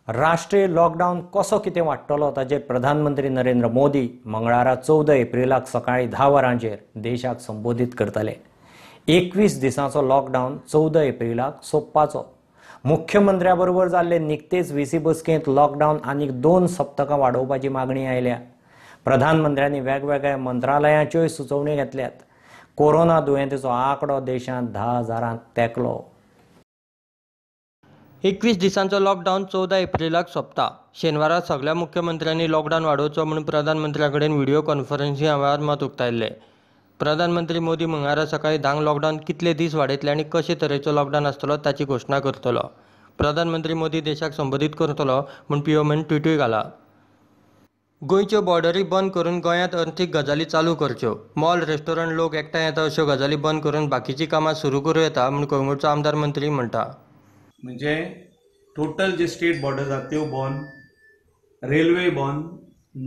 राष्ट्रीय लॉकडावन कसो कितें वाडटलो ताचेर प्रधानमंत्री नरेंद्र मोदी मंगळारा 14 एप्रिलाक सकाळीं 10 वरांचेर देशाक संबोधीत करतले. 21 दिसांचो लॉकडावन 14 एप्रिलाक सोंपपाचो. मुख्यमंत्र्या बरोबर जाल्ले निकतेच व्हीसी बसकेंत लॉकडावन आनीक 2 सप्तकां वाडोवपाची मागणी आयल्या. प्रधानमंत्र्यांनी वेगवेगळ्या मंत्रालयांच्योय सुचोवण्यो घेतल्यात. कोरोना दुयेंतीचो आंकडो देशांत 10,000 तेंकलो. 21 दिसांचो लॉकडावन 14 एप्रिलाक सोंपता. शेनवारा सगळ्या मुख्यमंत्र्यांनी लॉकडावन वाडोवचो म्हूण प्रधानमंत्र्या कडेन व्हिडियो कॉन्फरन्सिंगा वेळार मत उक्तायल्लें. प्रधानमंत्री मोदी मंगळारा सकाळीं 10 लॉकडावन कितले दीस वाडयतले आनी कशे तरेचो लॉकडावन आसतलो ताची घोशणा करतलो. प्रधानमंत्री मोदी देशाक संबोधीत करतलो म्हूण पीएमन ट्विटूय घाला. गोंयच्यो बॉर्डरी बंद करून गोंयांत अर्थीक गजाली चालू करच्यो. मॉल, रेस्टॉरंट, लोक एकठांय येता अश्यो गजाली बंद करून बाकीचीं कामां सुरू करूं येता म्हूण कळंगूटचो आमदार मंत्री म्हणटा. म्हणजे टोटल जे स्टेट बॉर्डर्स आसा त्यो बंद, रेल्वे बंद,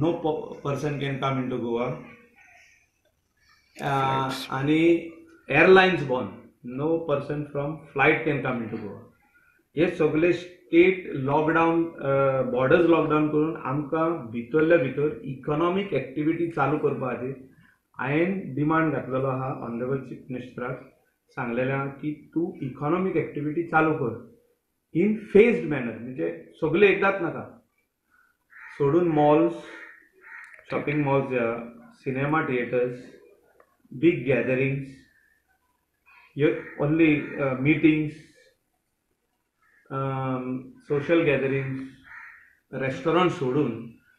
no person can come into Goa, आनी एअरलायन्स बंद, no person from flight can come into Goa. हे सगळे स्टेट लॉकडावन, बॉर्डर्स लॉकडावन करून आमकां भितरल्या भितर इकॉनॉमीक एक्टिविटी चालू करपा खातीर हांवें डिमांड घातलेलो आहा ऑनरेबल चीफ मिनिस्टराक सांगलेलें आहा की तूं इकॉनॉमीक एक्टिविटी चालू कर इन फेज्ड मॅनर, म्हणजे सगळे एकदांच नाका सोडून मॉल्स, शॉपिंग मॉल्स जे आहा, सिनेमा थिएटर्स, बीग गॅदरिंग्स, ह्यो only meetings, social gatherings, restaurant सोडून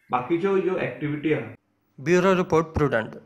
बाकीच्यो ज्यो एक्टिविटी आहा. Bureau report, Prudent.